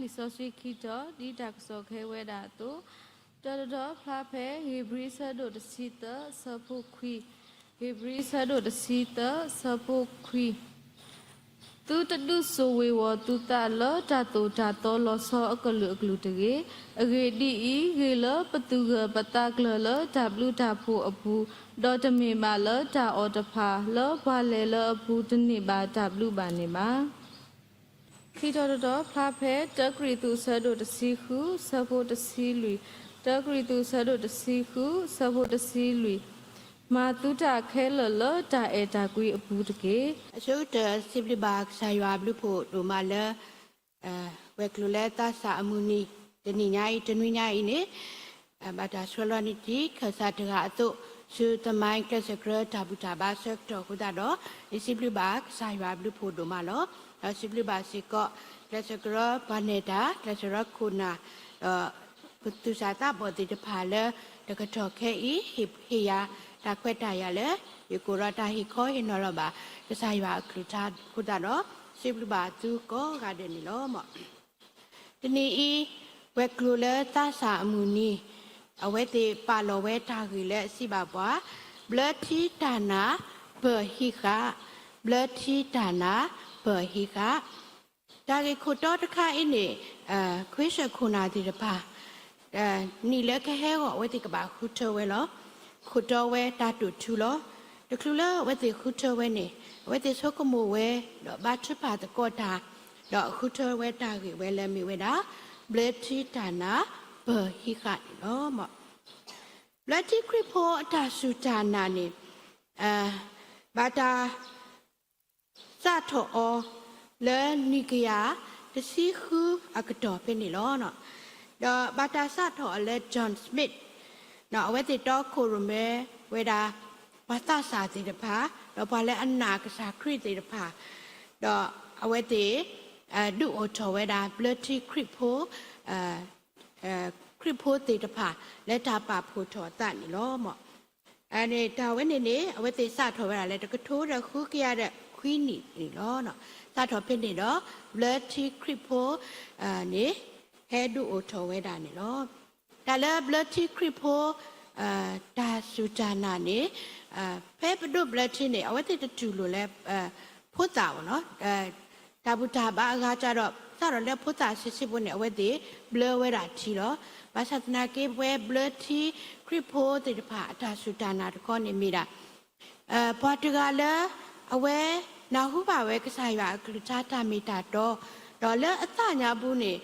လံာ်စီဆှံခံတီၤ ဒ်တၢ်ကစီၣ်ခဲဝဲဒၣ်အသိး, တၢတတီၤဖျါဖဲ ဧ့ၤဘြံၤဆၢဒိၣ်တဆံသၢ ဆၢဖိခွံ, ဧ့ၤဘြံၤဆၢဒိၣ်တဆံသၢ ဆၢဖိခွံ. သုတဒုးစိာ်ဝ့ၤဝီၤသုသးလၢတၢ်သိၣ်တၢ်သီလီၤဆီအကလုာ်အကလုာ်တဂ့ၤ. အဂ့ၢ်ဒ်အံၤ, ဂ့ၤလၢပသူၣ်ဂၢၢ်ပသးကျၢၤလၢတၢ်ဘျုးတၢ်ဖှိၣ်အပူၤ, ဒီးတမ့ၢ်ဘၣ်လၢတၢ်အီၣ်တဖၣ်, လၢပှၤလဲၤလၢအပူၤတန့ၢ်ဘၣ်တၢ်ဘျုးဘၣ်န့ၣ်ဘၣ်. ခံတီၤတတီၤဖျါဖဲ တၢကရံၣ်သူးဆၢဒိၣ်တဆံဃု ဆၢဖိတဆံလွံၢ်, တၢကရံၣ်သူးဆၢဒိၣ်တဆံဃု ဆၢဖိတဆံလွံၢ်, မၤသုတၢ်ခဲလၢာ်လၢတၢ်အဲၣ်တၢ်ကွံအပူၤတက့ၢ်. အဆိကတၢၢ် စံးဘျုးဘၣ်ကစၢ်ယွၤအဘျုးဖှိၣ်ဒိၣ်မးလၢ ဝဲၤကျိၤလၢသးစၢ်အမုၢ်နံၤ တနံၤညါအံၤ တနွံညါအံၤန့ၣ် ဘၣ်တၢ်ဆှၢလီၤန့ၢ်တံၢ်ခၢၣ်စးတဂၤအသိး ဆူသမိုင်းကျဲးစၢးကရၢတၢ်ဘူၣ်တၢ်ဘါဆၢကတီၢ်အဃိသတးဒီး ယစံးဘျုးဘၣ်ကစၢ်ယွၤအဘျုးဖှိၣ်ဒိၣ်မးလီၤ. ဒီးစံးဘျုးဘၣ်စ့ၢ်ကီး ကျဲးစၢးကရၢပှၤနဲၣ်တၢ် ကျဲးစၢးကရၢခိၣ်နၢ် ဒီး ပသူၣ်စၢ်သးဘီၣ်သ့ၣ်တဖၣ်လၢ တကတီၢ်ခဲအံၤ ဟ့ၣ် ဟ့ၣ်ယၤတၢ်ခွဲးတၢ်ယာ်လၢ ယကအိးထီၣ်တၢ်ဟ့ၣ်ခီဟ့ၣ်နီၤလီၤဘၣ် ကစၢ်ယွၤအကလုၢ်ကထါအဃိသတးဒီး စံးဘျုးဘၣ်သုကိးဂၤဒဲးန့ၣ်လီၤ. တနံၤအံၤ ဝဲၤကျိၤလၢသးစၢ်အမုၢ်နံၤ အဝဲသ့ၣ်ပာ်လီၤဝဲတၢ်ဂ့ၢ်လၢအစံးဘၣ်ပှၤ ဘျၢထံတၢ်နာ်ပၢၢ်ဟံးဃာ်, ဘျၢထံတၢ်နာ်ပၢၢ်ဟံးဃာ်. တၢ်ဂ့ၢ်ခိၣ်တီတခါအံၤန့ၣ် ခွံၡၢၣ်ခိၣ်နၢ်သ့ၣ်တဖၣ် နံၣ်လၢကဟဲဂီၢ် အဝဲသ့ၣ်ကဘၣ်ဃုထၢဝဲလီၤ. ခိၣ်တီဝဲတၢ်တိာ်ထူလီၤ. တချုးလၢအဝဲသ့ၣ်ဃုထၢဝဲန့ၣ် အဝဲသ့ၣ်ဆိကမိၣ်ဝဲ ဒီးဘါထုကဖၣ်သကိးတၢ် ဒီးဃုထၢဝဲတၢ်ဂ့ၢ်ဝဲလၢမ့ၢ်ဝဲဒၣ် ဘျၢထံတၢ်နာ်ပၢၢ်ဟံးဃာ်န့ၣ်လီၤ. ဘျၢထံခရံာ်ဖိအတၢ်စူၢ်တၢ်နာ်န့ၣ် ဘၣ်တၢ် စးထီၣ်အီၤ လၢနံၣ်ကယၤတဆံဃုအကတီၢ်ဖဲန့ၣ်လီၤ. ဒီးဘၣ်တၢ်စးထီၣ်အီၤလၢ John Smith အဝဲသ့ၣ်တီခိၣ်ရိၣ်မဲဝဲဒၣ် ပှၤသးစၢ်သ့ၣ်တဖၣ် ဒီးပှၤလၢအနာ်ကစၢ်ခရံာ်သ့ၣ်တဖၣ် ဒီးအဝဲသ့ၣ် ဒုးအိၣ်ထီၣ်ဝဲဒၣ် ဘျၢထံခရံာ်ဖိ ခရံာ်ဖိသ့ၣ်တဖၣ် လၢတၢ်ပာ်ဖှိၣ်ထီၣ်အသးန့ၣ်လီၤ. တၢ်ဝဲန့ၣ်န့ၣ် အဝဲသ့ၣ်စးထီၣ်ဝဲဒၣ်လၢ တကထိဒီးဃုကယၤဒီးခွံနံၣ်န့ၣ်လီၤ. စးထီၣ်ဖဲန့ၣ်ဒီး ဘျၢထံခရံာ်ဖိန့ၣ် ဟဲဒုးအိၣ်ထီၣ်ဝဲဒၣ်န့ၣ်လီၤ. တၢ်လၢဘျၢထံခရံာ်ဖိ တၢ်စူၢ်တၢ်နာ်န့ၣ် ဖဲပဒိးဘျၢထံန့ၣ် အဝဲသ့ၣ်တတူၢ်လိာ်လၢ ဖိသၣ်ဘၣ်နီၤ တၢ်ဘူၣ်တၢ်ဘါအဂၤကဒီး စးထီၣ်လၢဖိသၣ်ဆံးဆံးဖိန့ၣ် အဝဲသ့ၣ်ဘျၢဝဲဒၣ်ထံလီၤ. ဘၣ်ဆၣ်သနာ်က့ ပဝဲဘျၢထံခရံာ်ဖိသ့ၣ်တဖၣ် အတၢ်စူၢ်တၢ်နာ်တခီန့ၣ်မ့ၢ်ဒၣ် ပှၤတဂၤလၢ အဝဲနၢ်ဟူဘၣ်ဝဲကစၢ်ယွၤအကလုၢ်ကထါတၢ်မ့ၢ်တၢ်တီ, ဒီးလၢအသးညါပူၤန့ၣ်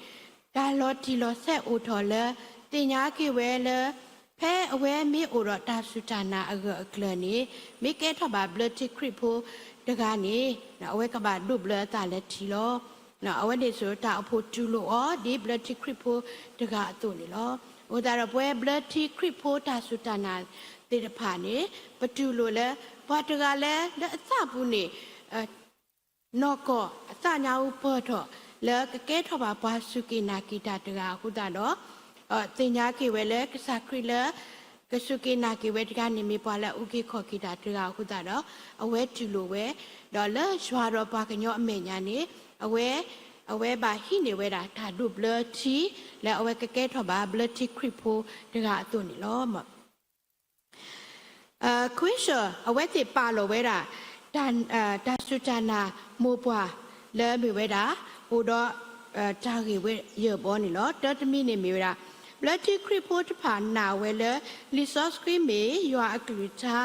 တၢ်လီၤတံၢ်လီၤဆဲးအိၣ်ထီၣ်လၢ သ့ၣ်ညါက့ၤဝဲလၢ ဖဲအဝဲမ့ၢ်အိၣ်ဒီးတၢ်စူၢ်တၢ်နာ်အဂၢၢ်အကျၢၤန့ၣ် မ့ၢ်ကဲထီၣ်ဘၣ်ဘျၢထံခရံာ်ဖိတဂၤန့ၣ် အဝဲကဘၣ်ဒိးဘျၢအသးလၢထံလီၤ. အဝဲန့ၣ်စ့ၢ်တၢ်အိၣ်ဖှိၣ်တူၢ်လိာ်အီၤ ဒ်ဘျၢထံခရံာ်ဖိတဂၤအသိးန့ၣ်လီၤ. အဃိသတးဒီး ပဝဲဘျၢထံခရံာ်ဖိတၢ်စူၢ်တၢ်နာ်သ့ၣ်တဖၣ်န့ၣ် ပတူၢ်လိာ်လၢ ပှၤတဂၤလၢ လၢအသးပူၤန့ၣ် နီၢ်ကီၢ်အသးညါအူပၢၢ်ထီၣ် လၢကကဲထီၣ်ဘၣ်ပှၤစူၢ်က့ၤနာ်က့ၤတၢ်တဂၤအဃိသတးဒီး သ့ၣ်ညါက့ၤဝဲလၢကစၢ်ခရံာ်လၢ ကစူၢ်က့ၤနာ်က့ၤဝဲတဂၤန့ၣ် မ့ၢ်ပှၤလၢအအုၣ်က့ၤခီၣ်က့ၤတၢ်တဂၤအဃိသတးဒီး အဝဲတူၢ်လိာ်ဝဲ ဒီးလၢယွၤဒီးပှၤကညီအမဲာ်ညါန့ၣ် အဝဲ အဝဲဘၣ်ဟံးန့ၢ်ဝဲဒၣ်တၢ်ဒိးဘျၢထံ လၢအဝဲကကဲထီၣ်ဘၣ်ဘျၢထံခရံာ်ဖိတဂၤအသိးန့ၣ်လီၤ. ခွံဆၢၣ် အဝဲသ့ၣ်ပာ်လီၤဝဲဒၣ် တၢ်စူၢ်တၢ်နာ်မိၢ်ပှၢ်လၢမ့ၢ်ဝဲဒၣ် အိၣ်ဒီးတၢ်ဂ့ၢ်ဝဲယဲၢ်ဘီန့ၣ်လီၤ. တၢတမံၤန့ၣ်မ့ၢ်ဝဲဒၣ် ဘျၢထံခရံာ်ဖိတဖၣ်နာ်ဝဲလၢ လံာ်စီဆှံမ့ၢ်ယွၤအကလုၢ်ကထါ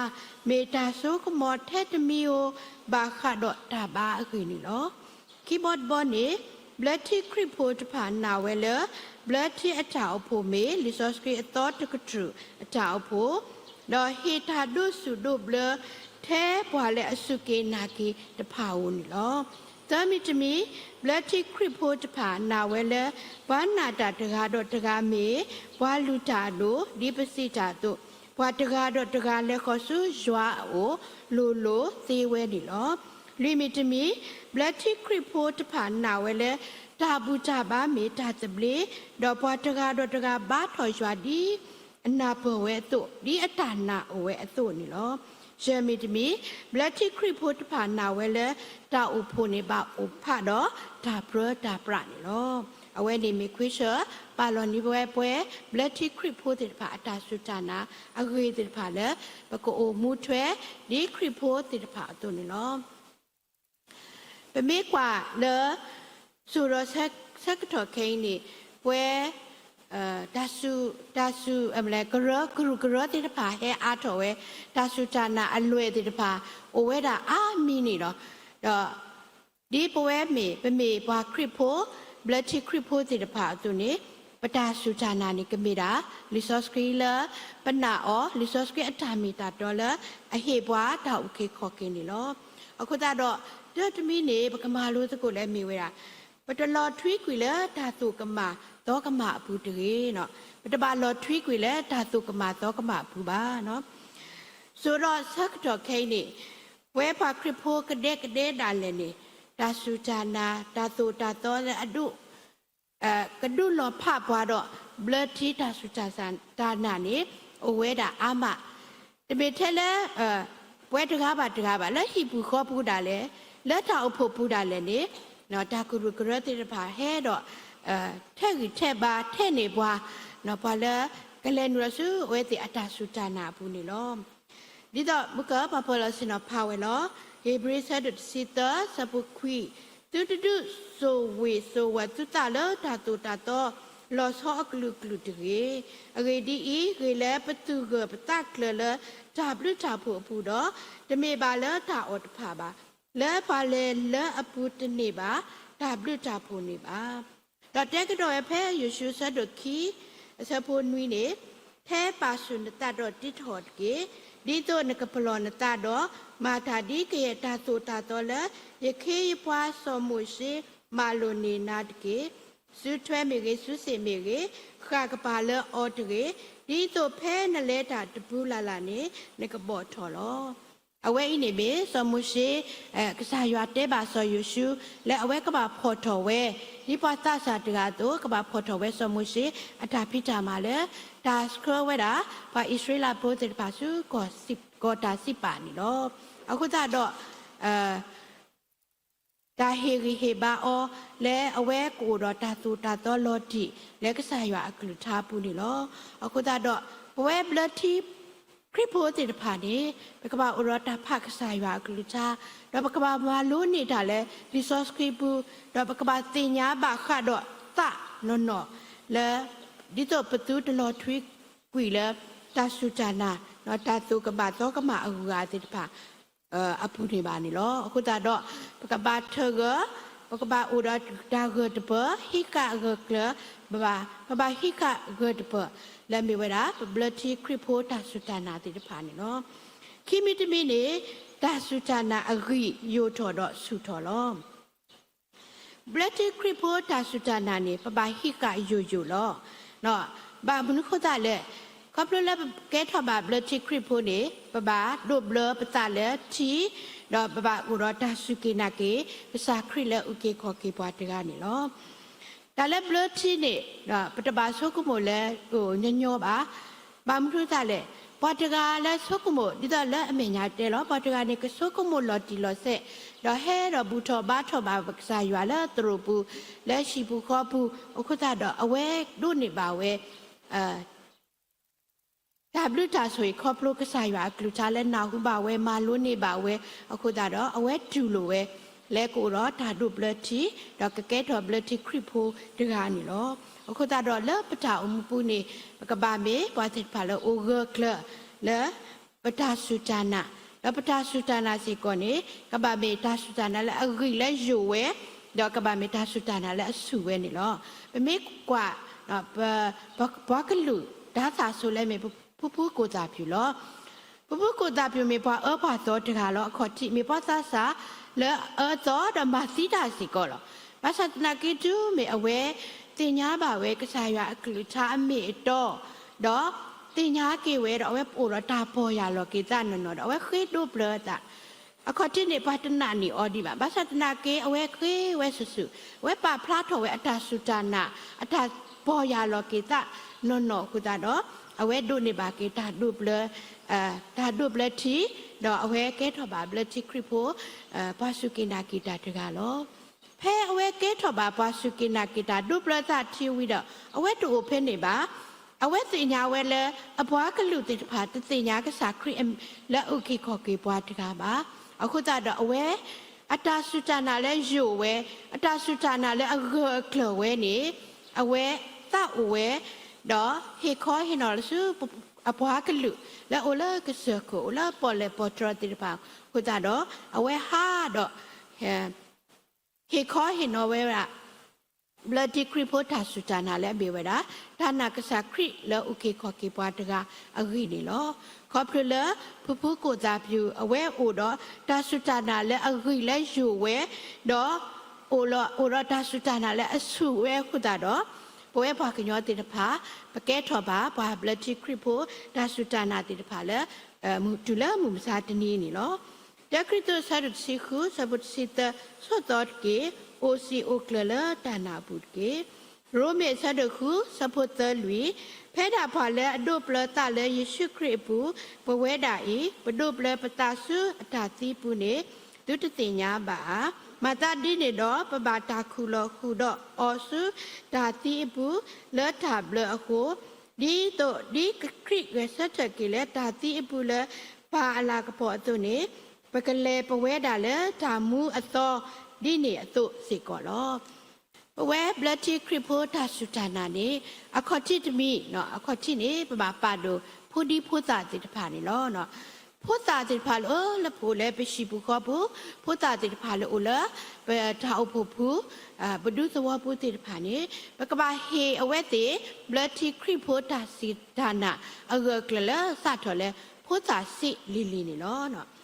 မ့ၢ်တၢ်စိကမီၤထဲတမံၤဧိၤ ဘၣ်ဃးဒီးတၢ်ဘါအဂ့ၢ်န့ၣ်လီၤ. ခံဘီတဘီန့ၣ် ဘျၢထံခရံာ်ဖိတဖၣ်နာ်ဝဲလၢ ဘျၢထံအတၢ်အိၣ်ဖှိၣ်မ့ၢ် လံာ်စီဆှံအသီတကတြူၢ်အတၢ်အိၣ်ဖှိၣ် ဒီးဟ့ၣ်တၢ်ဒိးဆူၣ်ဒိးဘျၢ ထဲပှၤလၢအစူၢ်က့ၤနာ်က့ၤတဖၣ်ဧိၤန့ၣ်လီၤ. သၢမံၤတမံၤ ဘျၢထံခရံာ်ဖိတဖၣ်နာ်ဝဲလၢ ပှၤနာ်တၢ်တဂၤဒီးတဂၤမ့ၢ် ပှၤလုၢ်တၢ်အဒိၣ် ဒ်ပစံးတၢ်အသိး ပှၤတဂၤဒီးတဂၤလဲၤဃီၤဆူယွၤအအိၣ် လိၤလိၤသ့ဝဲန့ၣ်လီၤ. လွံၢ်မံၤတမံၤ ဘျၢထံခရံာ်ဖိတဖၣ်နာ်ဝဲလၢ တၢ်ဘူၣ်တၢ်ဘါမ့ၢ်တၢ်သဘျ့ ဒီးပှၤတဂၤဒီးတဂၤဘါထီၣ်ယွၤဒ် အနၢ်ပၢၢ်ဝဲအသိး ဒ်အတၢ်နာ်အိၣ်ဝဲအသိးန့ၣ်လီၤ. ယဲၢ်မံၤတမံၤ ဘျၢထံခရံာ်ဖိတဖၣ်နာ်ဝဲလၢ တၢ်အိၣ်ဖှိၣ်န့ၣ်ဘၣ်အိၣ်ဖးဒီးတၢ်ပြၢတၢ်ပြးန့ၣ်လီၤ. အဝဲန့ၣ်မ့ၢ်ခွ့ဆၢ ပာ်လီၤန့ၢ်ဝဲပှၤ ဘျၢထံခရံာ်ဖိသ့ၣ်တဖၣ် အတၢ်စူၢ်တၢ်နာ်အဂ့ၢ်သ့ၣ်တဖၣ်လၢ ပကအိၣ်မူထွဲ ဒ်ခရံာ်ဖိသ့ၣ်တဖၣ်အသိးန့ၣ်လီၤ. ပမ့ၢ်ကွၢ်လၢ စိၤဒီးဆၢကတီၢ်ခဲအံၤန့ၣ် ပှၤ တၢ်စူၢ် တၢ်စူၢ် ကရၢ ကရူၢ်ကရၢသ့ၣ်တဖၣ်ဟဲအါထီၣ်ဝဲ တၢ်စူၢ်တၢ်နာ်အလွဲၢ်သ့ၣ်တဖၣ် အိၣ်ဝဲဒၣ်အါမံၤန့ၣ်လီၤ. ဒီး ဒ်ပဝဲမ့ၢ် ပမ့ၢ်ပှၤခရံာ်ဖိ ဘျၢထံခရံာ်ဖိသ့ၣ်တဖၣ်အသိးန့ၣ် ပတၢ်စူၢ်တၢ်နာ်န့ၣ် ကမ့ၢ်ဒၣ် လံာ်စီဆှံလၢ ပနာ်အီၤ လံာ်စီဆှံအတၢ်မ့ၢ်တၢ်တီလၢ အဟ့ၣ်ပှၤတၢ်အုၣ်က့ၤခီၣ်က့ၤန့ၣ်လီၤ. အဃိသတးဒီး တၢ်တမံၤန့ၣ် ပကမၤလိသကိးလၢမ့ၢ်ဝဲဒၣ် ပတလီၤထွံကွံာ်လၢတၢ်သိၣ်ကမၣ်သီကမၣ်အပူၤတဂ့ၤ. ပတဘၣ်လီၤထွံကွံာ်လၢတၢ်သိၣ်ကမၣ်သီကမၣ်အပူၤဘၣ်. စိၤဒီးဆၢကတီၢ်ခဲအံၤန့ၣ် ပဝဲပှၤခရံာ်ဖိကဒဲကဒဲဒၣ်လဲာ်န့ၣ် တၢ်စူၢ်တၢ်နာ် တၢ်သိၣ်တၢ်သီလၢအဒိၣ် ကဒုးလီၤဖးပှၤဒီး ဘျၢထံတၢ်စူၢ်တၢ်နာ်န့ၣ် အိၣ်ဝဲဒၣ်အါမး, တမ့ၢ်ထဲလၢ ပဝဲတဂၤဘၣ်တဂၤဘၣ် လၢဟံၣ်ပူၤဃီပူၤဒၣ်လဲာ်, လၢတၢ်အိၣ်ဖှိၣ်ပူၤဒၣ်လဲာ်န့ၣ် တၢ်ကရူၢ်ကရၢသ့ၣ်တဖၣ်ဟဲဒီး ထဲးဂံၢ်ထဲးဘါထဲးန့ၢ်ပှၤ, ပှၤလၢကလဲၤနုာ်လီၤဆူအဝဲသ့ၣ်အတၢ်စူၢ်တၢ်နာ်အပူၤန့ၣ်လီၤ. ဒ်သိးမုၢ်ကပာ်ဖှိၣ်လီၤဆ့ၣ်နီၤဖးဝဲလီၤ. ဧ့ၤဘြံၤဆၢဒိၣ်တဆံသၢ ဆၢဖိခွံ, သုတဒုးစိာ်ဝ့ၢ်စိာ်ဝၢ် သုသးလၢတၢ်သိၣ်တၢ်သီ လီၤဆီအကလုာ်ကလုာ်တဂ့ၤ. အဂ့ၢ်ဒ်အံၤ, ဂ့ၤလၢပသူၣ်ဂၢၢ်ပသးကျၢၤလၢတၢ်ဘျုးတၢ်ဖှိၣ်အပူၤဒီး, တမ့ၢ်ဘၣ်လၢတၢ်အီၣ်တဖၣ်ဘၣ်, လၢပှၤလဲၤလၢအပူၤတန့ၢ်ဘၣ် တၢ်ဘျုးတၢ်ဖှိၣ်န့ၣ်ဘၣ်. ဒီးတဲကဒီးဝဲဖဲယိၤၡူအဆၢဒိၣ်ခံ အဆၢဖိနွံန့ၣ်, ထဲပာ်ဆူၣ်နသးဒီးတ့ထီၣ်အီၤတက့ၢ်. ဒ်သိးနကပလီၢ်နသးဒီး မၤတၢ်ဒ်ကယဲၢ်တၢ်သိၣ်တၢ်သီလၢ ယခ့ယပှၤစီၤမိၤၡ့မၤလိာ်န့ၢ်နၤတက့ၢ်. စုထွဲမ့ၢ်ဂ့ၤ, စုစ့ၣ်မ့ၢ်ဂ့ၤ, ဃၣ်ကပၤလၢအီၤတဂ့ၤ, ဒ်သိးဖဲနလဲၤတၢ်တပူၤလၢ်လၢ်န့ၣ် နကဘီၣ်ထီၣ်လီၤ. အဝဲအံၤန့ၣ်မ့ၢ် စီၤမိၤၡ့ ကစၢ်ယွၤတဲဘၣ်စီၤယိၤၡူ လၢအဝဲကဘၣ်ဖီၣ်ထီၣ်ဝဲ ဒ်ပှၤသးစၢ်တဂၤအသိး ကဘၣ်ဖီၣ်ထီၣ်ဝဲစီၤမိၤၡ့ အတၢ်ဖံးတၢ်မၤလၢ တၢ်ဆှၢဝဲဒၣ် ပှၤအံၣ်စရ့လးဖိသ့ၣ်တဖၣ်ဆူ ကီၢ်တၢ်စံးပာ်န့ၣ်လီၤ. အဃိသတးဒီး တၢ်ဟ့ၣ်ဂံၢ်ဟ့ၣ်ဘါအီၤ လၢအဝဲကအိၣ်ဒီးတၢ်သိၣ်တၢ်သီလီၤတံၢ် လၢကစၢ်ယွၤအကလုၢ်ကထါအပူၤန့ၣ်လီၤ. အဃိသတးဒီး ပဝဲဘျၢထံ ခရံာ်ဖိသ့ၣ်တဖၣ်န့ၣ် ပကဘၣ်အိၣ်ဒီးတၢ်ဖးကစၢ်ယွၤအကလုၢ်ကထါ, ဒီးပကဘၣ်မၤလိန့ၢ်တၢ်လၢလံာ်စီဆှံပူၤ, ဒီးပကဘၣ်သ့ၣ်ညါဘၣ်ဃးဒီးသးနီၢ်နီၢ်လၢ ဒ်သိးပသုတလီၤထွံကွံာ်လၢ တၢ်စူၢ်တၢ်နာ် တၢ်သိၣ်ကမၣ်သီကမၣ်အဂၤသ့ၣ်တဖၣ် အပူၤန့ၣ်ဘၣ်န့ၣ်လီၤ. အဃိသတးဒီး ပကဘၣ်ထၢဂၢၢ်, ပကဘၣ်အိၣ်ဒီးတၢ်ဂၢၢ်တပၢၢ်, ဟံးဃာ်ဂၢၢ်ကျၢၤ, ပဘၣ်ဟံးဃာ်ဂၢၢ်တပၢၢ် လၢအမ့ၢ်ဝဲဒၣ် ပဘျၢထံခရံာ်ဖိတၢ်စူၢ်တၢ်နာ်သ့ၣ်တဖၣ်န့ၣ်လီၤ. ခံမံၤတမံၤန့ၣ် တၢ်စူၢ်တၢ်နာ်အဂံၢ်ယိာ်ထီၣ်ဒီးဆူၣ်ထီၣ်လီၤ. ဘျၢထံခရံာ်ဖိတၢ်စူၢ်တၢ်နာ်န့ၣ် ပဘၣ်ဟံးဃာ်ယိာ်ယိာ်လီၤ. ဘၣ်မနုၤအဃိသတးလဲၣ်, ခီဖျိလၢပကဲထီၣ်ဘၣ်ဘျၢထံခရံာ်ဖိန့ၣ် ပဘၣ်ဒိးဘျၢပသးလၢထံ, ဒီးပဘၣ်အိၣ်ဒီးတၢ်စူၢ်က့ၤနာ်က့ၤ ကစၢ်ခရံာ်လၢအုၣ်က့ၤခီၣ်က့ၤပှၤတဂၤန့ၣ်လီၤ. တၢ်လၢဘျၢထံန့ၣ် ပတဘၣ်ဆိကမိၣ်လၢကညီညီဘၣ်. ဘၣ်မနုၤအဃိသတးလဲၣ်, ပှၤတဂၤလၢဆိကမိၣ် ဒ်သိးလၢအမဲာ်ညါတဲလီၤ, ပှၤတဂၤန့ၣ် ကဆိကမိၣ်လီၤတံၢ်လီၤဆဲး, ဒီးဟဲဒီးဘူၣ်ထီၣ်ဘါထီၣ်ဘၣ်ပကစၢ်ယွၤလၢသရိာ်ပူၤ, လၢဟံၣ်ပူၤဃီပူၤ, အဃိသတးဒီး အဝဲဒိးန့ၢ်ဘၣ်ဝဲ တၢ်ဘျုးတၢ်ဆိၣ်ဂ့ၤခီဖျိကစၢ်ယွၤအကလုၢ်ကထါလၢနၢ်ဟူဘၣ်ဝဲ မၤလိန့ၢ်ဘၣ်ဝဲအဃိသတးဒီး အဝဲတူၢ်လိာ်ဝဲ လၢကအိၣ်ဒီးတၢ်ဒိးဘျၢထံ, ဒီးကကဲထီၣ်ဘျၢထံခရံာ်ဖိတဂၤန့ၣ်လီၤ. အဃိသတးဒီးလၢပတၢ်အိၣ်မူပူၤန့ၣ် ပကဘၣ်မ့ၢ်ပှၤသ့ၣ်တဖၣ်လၢအိၣ်ဂၢၢ်ကျၢၤလၢ ပတၢ်စူၢ်တၢ်နာ်, ဒီးပတၢ်စူၢ်တၢ်နာ်စ့ၢ်ကီးန့ၣ် ကဘၣ်မ့ၢ်တၢ်စူၢ်တၢ်နာ်လၢအဂံၢ်လၢယိာ်ဝဲ, ဒီးကဘၣ်မ့ၢ်တၢ်စူၢ်တၢ်နာ်လၢအဆူၣ်ဝဲန့ၣ်လီၤ. ပမ့ၢ်ကွၢ် ပှၤကလုာ်တၢ်သးစူၤလၢမ့ၢ် ဖုဖုကိၣ်သၣ်ဖၠူၣ်လီၤ. ဖုဖုကိၣ်သၣ်ဖၠူၣ်မ့ၢ်ပှၤအၢပှၤသီတဂၤလီၤ. အခီၣ်ထံးမ့ၢ်ပှၤသးစၢ်လၢအအၢသီဒီးမၤသံတၢ်စ့ၢ်ကီးလီၤ. ဘၣ်ဆၣ်သနာ်က့ တုၤမ့ၢ်အဝဲသ့ၣ်ညါဘၣ်ဝဲကစၢ်ယွၤအကလုၢ်ကထါအမ့ၢ်အတီ, ဒီးသ့ၣ်ညါက့ၤဝဲဒီး အဝဲအိၣ်ဒီးတၢ်ပီၢ်ယၢ်လီၤက့ၤသးနီၢ်နီၢ်ဒီး အဝဲဃ့ဒိးဘျၢအသး အခီၣ်ထံးန့ၣ် ပှၤတနာ်န့ၢ်အီၤဒံးဘၣ်. ဘၣ်ဆၣ်သနာ်က့ အဝဲဃ့ဝဲဆူၣ်ဆူၣ်, အဝဲပာ်ဖျါထီၣ်ဝဲအတၢ်စူၢ်တၢ်နာ်, အတၢ်ပီၢ်ယၢ်လီၤက့ၤသးနီၢ်နီၢ်အဃိသတးဒီး အဝဲဒိးန့ၢ်ဘၣ်က့ၤတၢ်ဒိးဘျၢ, တၢ်ဒိးဘျၢထံ, ဒီးအဝဲကဲထီၣ်ဘၣ်ဘျၢထံခရံာ်ဖိ ပှၤစူၢ်က့ၤနာ်က့ၤတၢ်တဂၤလီၤ. ဖဲအဝဲကဲထီၣ်ဘၣ်ပှၤစူၢ်က့ၤနာ်က့ၤတၢ်ဒိးဘျၢသးထံဝံၤဒီး အဝဲတအိၣ်ဖဲန့ၣ်ဘၣ်. အဝဲသ့ၣ်ညါဝဲလၢ အပှၤကလုာ်သ့ၣ်တဖၣ်တသ့ၣ်ညါကစၢ်ခရံာ်လၢအုၣ်က့ၤခီၣ်က့ၤပှၤတဂၤဘၣ်. အဃိသတးဒီးအဝဲ အတၢ်စူၢ်တၢ်နာ်လၢယိာ်ဝဲ, အတၢ်စူၢ်တၢ်နာ်လၢအဂၢၢ်အကျၢၤဝဲန့ၣ် အဝဲသးအိၣ်ဝဲ, ဒီးဟ့ၣ်ခီဟ့ၣ်နီၤလၢဆူ အပှၤကလုာ်လၢအအိၣ်လၢကစၢၢ်ခိၣ် အိၣ်လၢပီၣ်လဲၣ်ပီၣ်တြီၤသ့ၣ်တဖၣ်အဃိသတးဒီး အဝဲဟးဒီး ဟ့ၣ်ခီဟ့ၣ်နီၤဝဲဒၣ် ဘျၢထံခရံာ်ဖိတၢ်စူၢ်တၢ်နာ်လၢအမ့ၢ်ဝဲဒၣ် တၢ်နာ်ကစၢ်ခရံာ်လၢအုၣ်က့ၤခီၣ်က့ၤပှၤတဂၤအဂ့ၢ်န့ၣ်လီၤ. ခီဖျိလၢ ဖုဖုကိၣ်သၣ်ပျူၤ အဝဲအိၣ်ဒီးတၢ်စူၢ်တၢ်နာ်လၢအဂံၢ်လၢယိာ်ဝဲ, ဒီး အိၣ်ဒီးတၢ်စူၢ်တၢ်နာ်လၢအဆူၣ်ဝဲအဃိသတးဒီး ပဝဲပှၤကညီသ့ၣ်တဖၣ် ပကဲထီၣ်ဘၣ် ပှၤဘျၢထံခရံာ်ဖိ တၢ်စူၢ်တၢ်နာ်သ့ၣ်တဖၣ်လၢ တုၤလၢမုၢ်မဆါတနံၤန့ၣ်လီၤ. တၢကရံၣ်သူး အဆၢဒိၣ်တဆံဃု အဆၢဖိတဆံသၢ, ဆိးသီတက့ၢ်, အိၣ်စံာ်အိၣ်ကျၢၤလၢတၢ်နာ်အပူၤတက့ၢ်. ရိမ့ၤ အဆၢဒိၣ်ဃု အဆၢဖိသၢလွံၢ်, ဖဲဒၣ်ပှၤလၢအဒိးဘျၢသးလၢယ့ၣ်ၡူးခရံာ်အပူၤ ပဝဲဒၣ်အံၤ ပဒိးဘျၢပသးဆူအတၢ်သံအပူၤန့ၣ် သုတသ့ၣ်ညါဘၣ်ဧါ. မၤသးဒ်န့ၣ်ဒီး ပဘၣ်တၢ်ခူၣ်လီၤဃုာ်ဒီးအီၤဆူတၢ်သံအပူၤ လၢတၢ်ဘျၢအဃိ, ဒ်သိးဒ်ခရံာ်ဂဲၤဆၢထၢၣ်က့ၤလၢတၢ်သံအပူၤလၢပၢ်အလၤကပီၤအသိးန့ၣ်, ပကလဲၤပဝဲဒၣ်လၢတၢ်မူအသီ ဒ်န့ၣ်အသိးစ့ၢ်ကီးလီၤ. ပဝဲဘျၢထံခရံာ်ဖိတၢ်စူၢ်တၢ်နာ်န့ၣ် အခီၣ်ထံးတမံၤ, အခီၣ်ထံးန့ၣ် ပဘၣ်ပာ်ဒိၣ်ဖိဒံဖိသၣ်သ့ၣ်တဖၣ်န့ၣ်လီၤ. ဖိသၣ်သ့ၣ်တဖၣ်လၢအိၣ်လၢပအိၣ်လၢပဟံၣ်ပူၤဃီပူၤ, ဖိသၣ်သ့ၣ်တဖၣ်လၢအိၣ်လၢ ပတၢ်အိၣ်ဖှိၣ်ပူၤ, ပဒူသဝီပူၤသ့ၣ်တဖၣ်န့ၣ် ပကဘၣ်ဟ့ၣ်အဝဲသ့ၣ် ဘျၢထံခရံာ်ဖိတၢ်စူၢ်တၢ်နာ် အဂၢၢ်အကျၢၤလၢစးထီၣ်လၢ ဖိသၣ်စ့လံၤလံၤန့ၣ်လီၤ.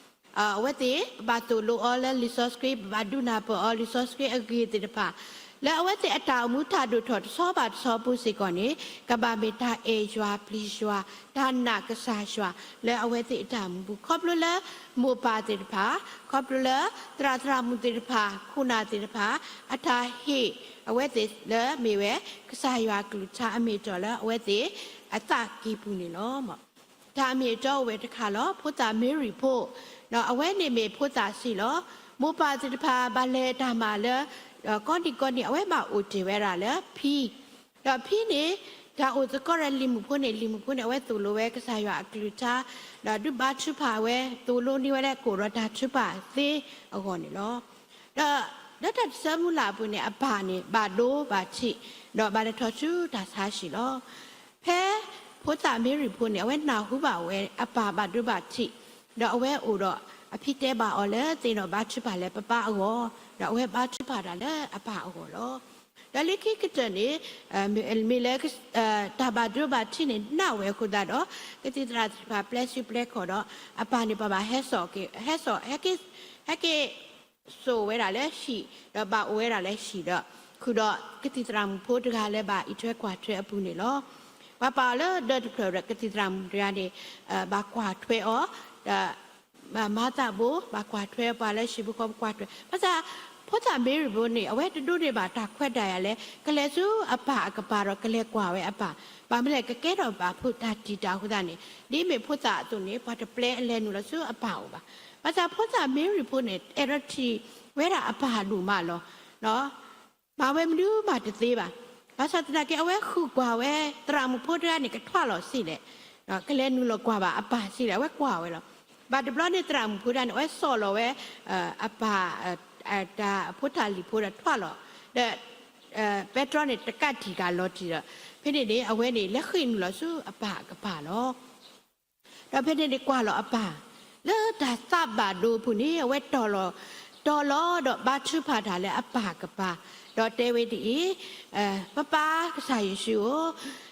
အဝဲသ့ၣ် ပဘၣ်သိၣ်လိအီၤလၢလံာ်စီဆှံ, ပဘၣ်ဒုးနၢ်ပၢၢ်အီၤလံာ်စီဆှံအဂ့ၢ်သ့ၣ်တဖၣ်, လၢအဝဲသ့ၣ်အတၢ်အိၣ်မူတၢ်ဒိၣ်ထီၣ်တဆီဘၣ်တဆီပူၤစ့ၢ်ကီးန့ၣ် ကဘၣ်မ့ၢ်တၢ်အဲၣ်ယွၤပျံၤယွၤ, တၢ်နာ်ကစၢ်ယွၤ လၢအဝဲသ့ၣ်အတၢ်အိၣ်မူပူၤ ခီဖျိလၢ မိၢ်ပၢ်သ့ၣ်တဖၣ်, ခီဖျိလၢ သရၣ်သရၣ်မုၣ်သ့ၣ်တဖၣ်, ခိၣ်နၢ်သ့ၣ်တဖၣ် အတၢ်ဟ့ၣ်အဝဲသ့ၣ်လၢမ့ၢ်ဝဲ ကစၢ်ယွၤအကလုၢ်ကထါအမ့ၢ်အတီလၢအဝဲသ့ၣ်အသးကံၢ်ပူၤန့ၣ်လီၤ. တၢ်အမ့ၢ်အတီအိၣ်ဝဲတခါလီၤ. ဖိသၣ်မ့ရံဖိ, အဝဲန့ၣ်မ့ၢ်ဖိသၣ်စ့လီၤ. မိၢ်ပၢ်သ့ၣ်တဖၣ်ဘၣ်လဲၤတၢ်မၤလၢ ကိးနံၤကိးနံၤ အဝဲဘၣ်အိၣ်တ့ၢ်ဝဲဒၣ်လၢဖံ, ဒီးဖံန့ၣ် တၢ်အိၣ်သကိးဒီးလံၤမုၣ်ဖိန့ၣ် လံၤမုၣ်ဖိန့ၣ် အဝဲသိၣ်လိဝဲကစၢ်ယွၤအကလုၢ်ကထါ, ဒီးဒုးဘါထုကဖၣ်ဝဲ သိၣ်လိန့ၢ်ဝဲဒၣ် ကအိၣ်ဒီးတၢ်ထုကဖၣ်သ့အဂီၢ်န့ၣ်လီၤ. ဒီးလၢတၢ်တဆၢမုၢ်လၢ်အပူၤန့ၣ် အပၢ်န့ၣ် ဘၣ်ဒိဘၣ်ထံး, ဒီးဘၣ်လဲၤထီၣ်ဆူတၢ်ဆါဟံၣ်လီၤ. ဖဲဖိသၣ်မ့ရံဖိန့ၣ် အဝဲနၢ်ဟူဘၣ်ဝဲအပၢ်ဘၣ်ဒိဘၣ်ထံး, ဒီးအဝဲအိၣ်ဒီး အဖံတဲဘၣ်အီၤလၢသ့ၣ်နီၣ်ဘါထုကဖၣ်လၢပၢ်အဂီၢ်, ဒီးအဝဲဘါထုကဖၣ်တၢ်လၢအပၢ်အဂီၢ်လီၤ. ဒီးလၢခံကတၢၢ်န့ၣ် မ့ၢ်လၢ တၢ်ဘၣ်ဒိဘၣ်ထံးန့ၣ် နးဝဲအဃိသတးဒီး ကသံၣ်သရၣ်သ့ၣ်တဖၣ်ပျဲစုပျဲခီၣ်ဒီး အပၢ်န့ၣ်ပှၤဘၣ်ဟဲစိာ်က့ၤ ဟဲစိာ် ဟဲက့ၤ ဟဲက့ၤစိာ်ဝဲဒၣ်လၢဟံၣ်, ဒီးဘၣ်အိၣ်ဝဲဒၣ်လၢဟံၣ်ဒီး ဃုာ်ဒီးကသံၣ်သရၣ်မုၣ်ဖိတဂၤလၢဘၣ်အံးထွဲကွၢ်ထွဲအပူၤန့ၣ်လီၤ. ပှၤပာ်အီၤလၢဒၢးတဖျၢၣ်ဒီး ကသံၣ်သရၣ်မုၣ်တဂၤန့ၣ် ဘၣ်ကွၢ်ထွဲအီၤ, ဒီး မၤသးဘိ ဘၣ်ကွၢ်ထွဲပှၤလၢဟံၣ်ဖိဃီဖိကွၢ်ထွဲ, ဘၣ်ဆၣ် ဖိသၣ်မ့ရံဖိန့ၣ် အဝဲတဒိးန့ၢ်ဘၣ်တၢ်ခွဲးတၢ်ယာ်လၢ ကလဲၤဆူအပၢ်အကပၤဒီးကလဲၤကွၢ်ဝဲအပၢ်, ဘၣ်မနုၤလဲၣ် ကကဲထီၣ်ဘၣ်ဖိတၢ်တံာ်တာ်အဃိသတးန့ၣ် ဒ်မ့ၢ်ဖိသၣ်အသိးန့ၣ် ပှၤတပျဲအလဲၤနုာ်လီၤဆူအပၢ်အအိၣ်ဘၣ်. ဘၣ်ဆၣ်ဖိသၣ်မ့ရံဖိန့ၣ် အဲၣ်ဒိးထံၣ်ဝဲဒၣ်အပၢ်ဒိၣ်မးလီၤ. မၤဝဲမနုၤမးတသ့ဘၣ်. ဘၣ်ဆၣ်သနာ်က့ အဝဲဃုကွၢ်ဝဲသရၣ်မုၣ်ဖိတဂၤန့ၣ် ကထွးလီၤဆံးလဲၣ်, ကလဲၤနုာ်လီၤကွၢ်ဘၣ်အပၢ်ဆံးလဲၣ် အဝဲကွၢ်ဝဲလီၤ. ဘၣ်တဘျီန့ၣ် သရၣ်မုၣ်ဖိတဂၤန့ၣ် အဝဲစိာ်လီၤဝဲ အပၢ် တၢ်ဖိတၢ်လံၤဖိဒီးထွးလီၤ, ဒီး ပဲတြီန့ၣ် တကးတံာ်ကးလီၤတံၢ်ဒီး ဖဲန့ၣ်န့ၣ် အဝဲန့ၣ် လဲၤဃ့ၢ်နုာ်လီၤဆူအပၢ်အကပၤလီၤ. ဒီးဖဲန့ၣ်န့ၣ် ကွၢ်လီၤအပၢ် လၢတၢ်သးဘၣ်ဒိအပူၤန့ၣ် အဝဲတီၤလီၤ, တီၤလီၤဒီးဘါထုကဖၣ်တၢ်လၢအပၢ်ကပၤ, ဒီးတဲဝဲဒ်အံၤ, ပၢ်ပၢ်ကစၢ်ယ့ၣ်ၡူး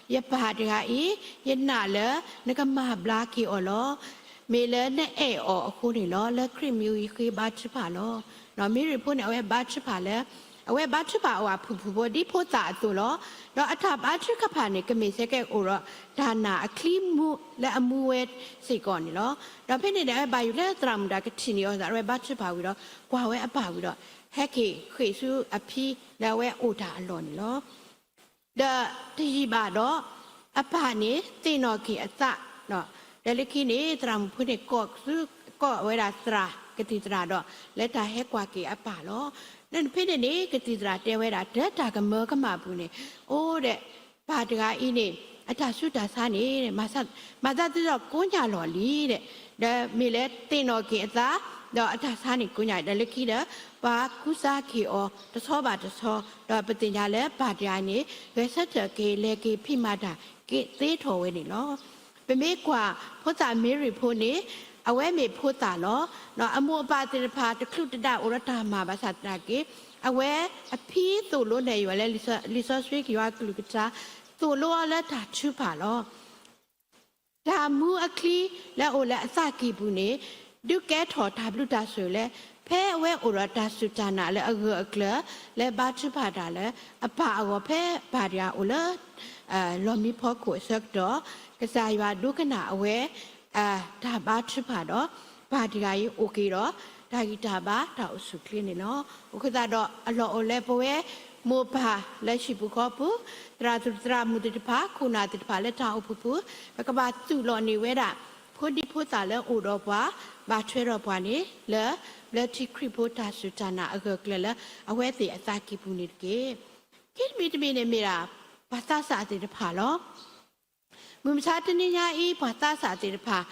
ဧၢ, ယပၢ်တဂၤအံၤ ယနာ်လၢနကမၤဘျါက့ၤအီၤလီၤ. မ့ၢ်လၢနအဲၣ်အီၤအဃိန့ၣ်လီၤ. လၢခရံာ်မံၤယဃ့ဘါထုကဖၣ်လီၤ. မ့ရံဖိန့ၣ် အဝဲဘါထုကဖၣ်လၢ အဝဲဘါထုကဖၣ်အဝဲဖုၣ်ဖုၣ်ဖိ ဒ်ဖိသၣ်အသိးလီၤ. ဒီးအတၢ်ဘါထုကဖၣ်န့ၣ် ကမ့ၢ်စ့ၢ်ကီးအိၣ်ဒီးတၢ်နာ်အချံမူလၢအမူဝဲစ့ၢ်ကီးန့ၣ်လီၤ. ဒီးဖဲန့ၣ်န့ၣ် အဝဲဘၣ်ယိၣ်လၢသရၣ်မုၣ်တဂၤကထံၣ်န့ၢ်အီၤသတး အဝဲဘါထုကဖၣ်ဝံၤဒီး ကွၢ်ဝဲအပၢ်ဝံၤဒီး ဟဲက့ၤဃ့ၢ်ဆူအဖံလၢအဝဲအိၣ်တၢ်အလီၢ်န့ၣ်လီၤ. ဒီးတယံာ်ဘၣ်ဒီး အပၢ်န့ၣ်သ့ၣ်နီၣ်က့ၤအသး, ဒီးလၢခံန့ၣ် သရၣ်မုၣ်ဖိန့ၣ် ကိးဆူ ကိးဝဲဒၣ်သရၣ် ကသံၣ်သရၣ်ဒီး လၢတၢ်ဟဲကွၢ်က့ၤအပၢ်လီၤ. လၢဖဲန့ၣ်န့ၣ် ကသံၣ်သရၣ်တဲဝဲဒၣ် တၢ်တၢ်ကမၢကမၣ်အပူၤန့ၣ် အိၣ်ဒီး ပၢ်တဂၤအံၤန့ၣ် အတၢ်ဆူးတၢ်ဆါန့ၣ် မၤသးဒ်သိးကိးညၣ်လီၤလံဒီး ဒီးမ့ၢ်လၢသ့ၣ်နီၣ်က့ၤအသး ဒီးအတၢ်ဆါန့ၣ်ကိးညၣ်ဒီး လၢခံဒီး ပှၤကူစါက့ၤအီၤတဆီဘၣ်တဆီ ဒီးပသ့ၣ်ညါလၢပၢ်တဂၤန့ၣ် ဂဲၤဆၢထၢၣ်က့ၤ လဲၤက့ၤဖံးမၤတၢ်က့ၤသ့ထီၣ်ဝဲန့ၣ်လီၤ. ပမ့ၢ်ကွၢ်ဖိသၣ်မ့ရံဖိန့ၣ် အဝဲမ့ၢ်ဖိသၣ်လီၤ. အမိၢ်အပၢ်သ့ၣ်တဖၣ် တချုးတဒါအိၣ်ဒီးတၢ်မၤဘၣ်ဆၣ်သနာ်က့ အဝဲအဖံသိၣ်လိနဲၣ်ယွၤလၢ လံာ်စီဆှံက့ၤယွၤကလုၢ်ကထါ သိၣ်လိအီၤလၢတၢ်ထုကဖၣ်လီၤ. တၢ်မူအချံလၢအအိၣ်လၢအသးကံၢ်ပူၤန့ၣ် ဒုးကဲထီၣ်တၢ်ဘျုးတၢ်ဆိၣ်ဂ့ၤလၢ ဖဲအဝဲအိၣ်ဒီးတၢ်စူၢ်တၢ်နာ်လၢအဂၢၢ်အကျၢၤ လၢဘါထုကဖၣ်တၢ်လၢအပၢ်အဂီၢ် ဖဲပၢ်တဂၤအိၣ်လၢ လီၢ်မံဖီခိၣ်အဆၢကတီၢ် ကစၢ်ယွၤဒိကနၣ်အဝဲ တၢ်ဘါထုကဖၣ်ဒီး ပၢ်တဂၤအံၤအိၣ်က့ၤဒီး တၢ်ဂံၢ်တၢ်ဘါတၢ်အိၣ်ဆူၣ်ချ့န့ၣ်လီၤ. အဃိသတးဒီး အလီၢ်အိၣ်လၢပဝဲမိၢ်ပၢ်လၢဟံၣ်ပူၤဃီပူၤ သရၣ်သူၣ်သရၣ်မုၣ်သ့ၣ်တဖၣ် ခိၣ်နၢ်သ့ၣ်တဖၣ်လၢတၢ်အိၣ်ဖှိၣ်ပူၤ ပကဘၣ်သူၣ်လီၤန့ၢ်ဝဲဒၣ် ဖိဒံဖိသၣ်လၢအိၣ်ဒီးပှၤ ဘၣ်ထွဲဒီးပှၤန့ၣ် လၢဘျၢထံခရံာ်ဖိတၢ်စူၢ်တၢ်နာ်အဂၢၢ်အကျၢၤလၢ အဝဲသ့ၣ်အသးကံၢ်ပူၤန့ၣ်တက့ၢ်. ခံတမံၤတမံၤန့ၣ်မ့ၢ်ဒၣ် ပှၤသးစၢ်သ့ၣ်တဖၣ်လီၤ. မုၢ်မဆါတနံၤညါအံၤ ပှၤသးစၢ်သ့ၣ်တဖၣ်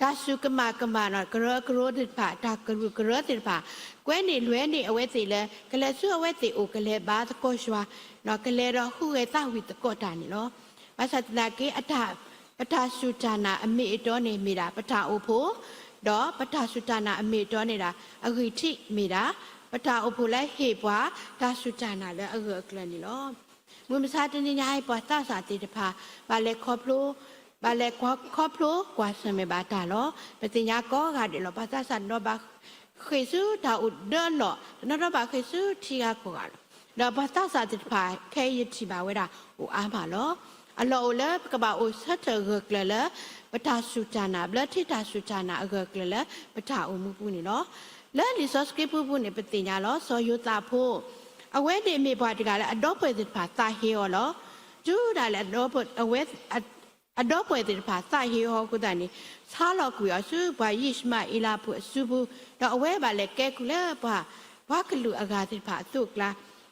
တၢ်စူၢ်ကမၣ်ကမၣ် ကရၢကရိသ့ၣ်တဖၣ် တၢ်ကရူၢ်ကရၢသ့ၣ်တဖၣ် ကွဲန့ၢ်လွဲန့ၢ်အဝဲသ့ၣ်လၢ ကလဲၤဆူအဝဲသ့ၣ်အိၣ် ကလဲၤဘါသကိးယွၤ ကလဲၤဒီးဟူးဂဲၤသးဝံၣ်သကိးတၢ်န့ၣ်လီၤ. ဘၣ်ဆၣ်သနာ်က့ ပတၢ်စူၢ်တၢ်နာ်အမ့ၢ်အတီန့ၣ်မ့ၢ်ဒၣ် ပတၢ်အိၣ်ဖှိၣ် ဒီးပတၢ်စူၢ်တၢ်နာ်အမ့ၢ်အတီန့ၣ်ဒၣ် အဂံၢ်ထံးမ့ၢ်ဒၣ် ပတၢ်အိၣ်ဖှိၣ်လၢဟ့ၣ်ပှၤ တၢ်စူၢ်တၢ်နာ်လၢအဂၢၢ်အကျၢၤန့ၣ်လီၤ. မုၢ်မဆါတနံၤညါအံၤ ပှၤသးစၢ်သ့ၣ်တဖၣ် ဘၣ်လဲၤခီဖျိ ဘၣ်လဲၤခီဖျိကွၢ်ဆၢၣ်မဲာ်ဘၣ်တၢ်လီၤ. ပသ့ၣ်ညါကိးဂၤဒဲးလီၤ. ပှၤသးစၢ်တနီၤဘၣ်ဃ့ၢ်ဆူတၢ်အိၣ်ဒၢလီၢ်, တနီၤဒီးဘၣ်ဃ့ၢ်ဆူထံဂၤကီၢ်ဂၤလီၤ. ဒီးပှၤသးစၢ်သ့ၣ်တဖၣ် ခဲအံၤယထံၣ်ဘၣ်ဝဲဒၣ်အိၣ်အါမးလီၤ. အလီၢ်အိၣ်လၢပကဘၣ်အိၣ်ဆၢထၢၣ်ဂၢၢ်ကျၢၤလၢ ပတၢ်စူၢ်တၢ်နာ် ဘျၢထံတၢ်စူၢ်တၢ်နာ်အဂၢၢ်ကျၢၤလၢပတၢ်အိၣ်မူပူၤန့ၣ်လီၤ. လၢလံာ်စီဆှံပူၤပူၤန့ၣ် ပသ့ၣ်ညါလီၤ. စီၤယိၤသးဖိ အဝဲန့ၣ်မ့ၢ်ပှၤတဂၤလၢအဒီပုၢ်ဝဲၢ်သ့ၣ်တဖၣ်သးဟ့အီၤလီၤ. တုၤဒၣ်လဲာ်အဝဲ အဒီပုၢ်ဝဲၢ်သ့ၣ်တဖၣ်သးဟ့အီၤအဃိသတးန့ၣ် ဆါလီၤကွံာ်အီၤဆူပှၤယံၡမၤအ့လးဖိအစုပူၤ, ဒီးအဝဲဘၣ်လဲၤကဲကုၢ်လၢပှၤ ပှၤကလုာ်အဂၤသ့ၣ်တဖၣ်အသိးအကျါ,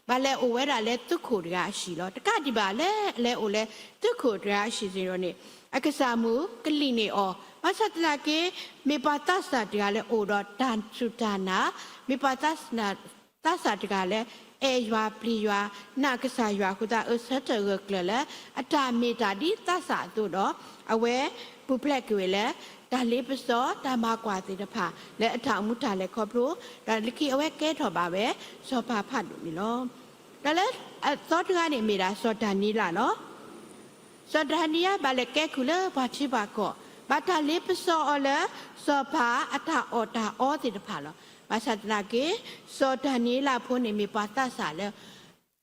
ဘၣ်လဲၤအိၣ်ဝဲဒၣ်လၢသုးခိၣ်တဂၤအဟံၣ်လီၤ. တကးဒံးဘၣ်လၢအလဲၤအိၣ်လၢသုးခိၣ်တဂၤအဟံၣ်စ့ၢ်ကီးန့ၣ် အကစၢ်မုၣ်ကလံၣ်န့ၢ်အီၤ, ဘၣ်ဆၣ်သနာ်က့ မ့ၢ်ပှၤသးစၢ်တဂၤလၢအိၣ်ဒီးတၢ်စူၢ်တၢ်နာ်, မ့ၢ်ပှၤသးစၢ် သးစၢ်တဂၤလၢ အဲၣ်ယွၤပျံၤယွၤ နာ်ကစၢ်ယွၤအဃိသတး အၢဆၢထၢၣ်ဂၢၢ်ကျၢၤလၢ အတၢ်မ့ၢ်တၢ်ဒ်သးစၢ်အသိးဒီး အဝဲပူၤဖျဲးက့ၤဝဲလၢ တၢ်လ့ပစီ တၢ်မၤကွၢ်သ့ၣ်တဖၣ် လၢအတၢ်အိၣ်မူတၢ်လဲၤခီဖျိ, ဒီးလၢခံအဝဲကဲထီၣ်ဘၣ်ဝဲ စီၤပၤဖးဒိၣ်န့ၣ်လီၤ. ဒီးလၢအသီတဂၤန့ၣ်မ့ၢ်ဒၣ်စီၤဒၤနံးယ့လးလီၤ. စီၤဒၤနံးယ့လးဘၣ်လဲၤကဲကုၢ်လၢပှၤထံပှၤကီၢ်, ဘၣ်တၢ်လ့ပစီအီၤလၢ စီၤပၤအတၢ်အီၣ်တၢ်အီသ့ၣ်တဖၣ်လီၤ. ဘၣ်ဆၣ်သနာ်က့ စီၤဒၤနံးယ့လးဖိန့ၣ်မ့ၢ်ပှၤသးစၢ်လၢ